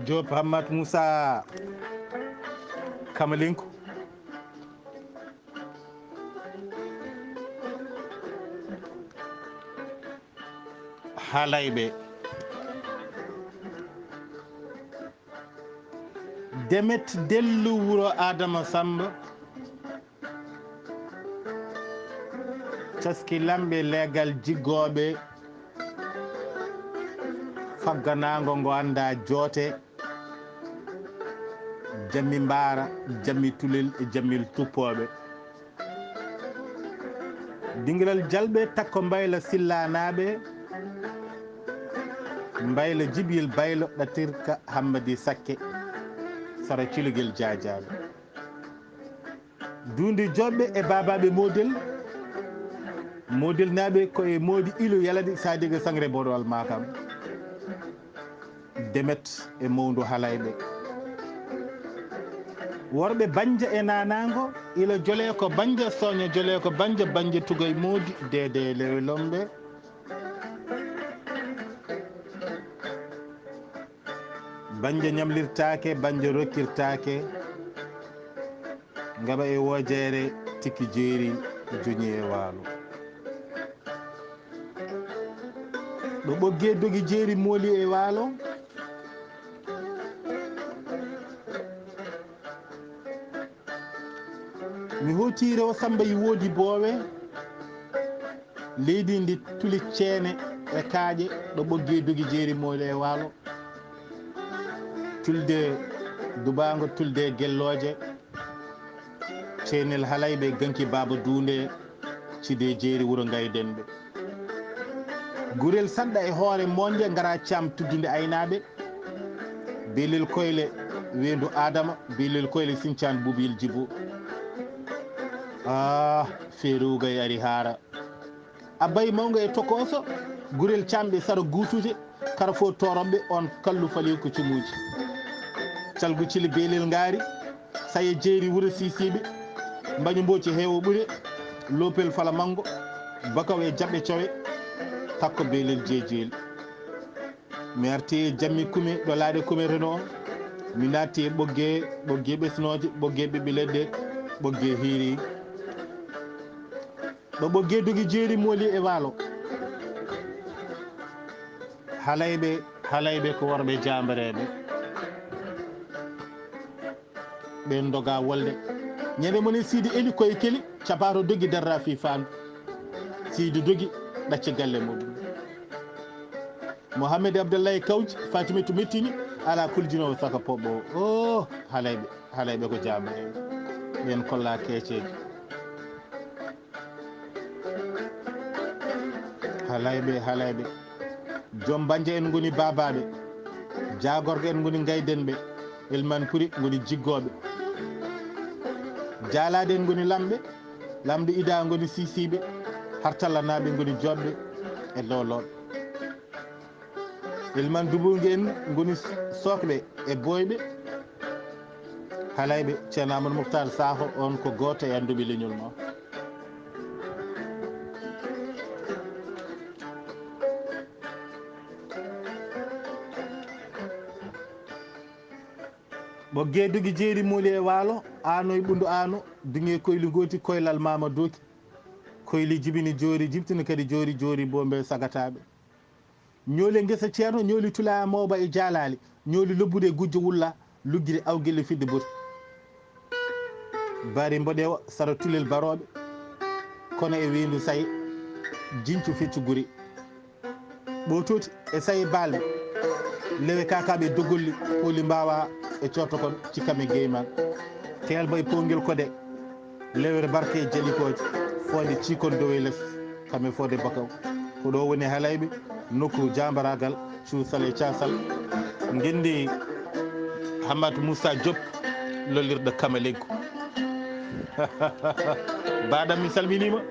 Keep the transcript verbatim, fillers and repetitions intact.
Diop Hammat Moussa Kamalinko. Halayɓe. Demet dellu wuro Adama Samba. Caski lamɓe leegal jiggooɓe. Fagganaango ngo anndaa joote. Jammi mbaara, jammi tulel e jammil tuppooɓe. Dingiral jalɓe takko mbayla sillanaaɓe. Mbayla jibil baylo ɗatirka hammadi sakke. Sara cilugel jaajaaɓe. Duundi joɓɓe e baabaaɓe model. Model naaɓe ko e moodi ilu yaladi sadiga sangre boɗo almakam. Demet e mawndu halayɓe. Worɓe banja e nanango ila jole ko banja soño jole ko banja banja tugay moodi dede lewe lomɓe. Banja ñamlirtaake, banja rokkirtaake, ngaɓa e woojeere tikki jeeri joñi e waalo. Ɗo ɓoggee dogi jeeri mooli e waalo. Mi hooti rewo Samba yi woodi boowe. Leydi ndi tuli ceene e kaaƴe ɗo ɓoggee dogi jeeri mooli e waalo. Tulde dubaango, tulde gellooje. Ceenel halayɓe ganki baaba duunde cide jeeri wuro ngaydenɓe. Gurel saɗɗa e hoore moƴƴe ngara cam tuddunde aynaaɓe. Belel koyle weendu Adama, belel koyle sincaan bubil jibo. Ah, feerugay ari haara. Abbayi mawngo e tokooso, gurel camɓe sara guutude, kara fof tooroɓɓe on kallu fali ko cumuuji. Calgu cili beelel ngaari, saye jeeri wuro siisiiɓe, mbañu mbooci heewo ɓure, loopel fala manngo, bakaw e jaɓɓe cowe, takko beelel jeejeeli. Mi arti e jammi kumi ɗo laaɗe kumeteno on. Mi naatti e ɓoggee, ɓoggee ɓesnooje, ɓoggee ɓiɓɓe leɗɗe, ɓoggee hiiri. Ɗo ɓoggee dogi jeeri mooli e waalo. Halayɓe, halayɓe ko worɓe jaambareeɓe. Ɓen doga wolde. Ñande mone Sidi eli koye keli, capato dogi darra fi faandu. Sidi dogi, ɗacce galle muɗum. Mohamed Abdallahi Kawji, Fatimatu mettini, ala kuljinowo saka poɓɓo. Oh, halayɓe, halayɓe ko jaambareeɓe. Ɓen kolla keeceeje. Halayɓe, halayɓe. Joom banje en ngoni baabaaɓe. Jaagorɓe en ngoni ngaydenɓe. Elman puri ngoni jiggooɓe. Jaalaade en ngoni lamɓe. Lamɗo ida ngoni siisiiɓe. Hartallanaaɓe ngoni joɗɓe e lolooɓe. Ilman Dubuugi en ngoni sokɓe e boyɓe. Halayɓe, Ceerno Amadou Mouhtar Sakho, on ko gooto e annduɓe leñol ma. Ɓoggee dogi jeeri mooli e waalo, aano e ɓunndu aano, duŋe koyli ngooti, koylal maama dooki. Koyli jibini joori, jibtini kadi joori, joori boombe sagataaɓe. Ñooli ngesa ceerno, ñooli tulaa mawba e jaalaali, ñooli lobbude gujjo wulla, luggiri awgelle fidde boti. Bari mboɗewa sara tulel barooɓe, kono e weendu saye, jincu feccu guri. Ɓootooti e saye baalɓe, lewe kaakaaɓe dogolli, pooli mbaawa e cootokon, cikkame geyman. Teelba e poongel kode, lewere barke e jalikooje, foonde ciikon dow e les, kame foode bakaw. Ko ɗo woni halayɓe, nokku jaambaraagal, cuusal e caasal. Ngenndi Hammat Moussa Diop, lollirɗo Kamalenko. Baɗam mi salminiima.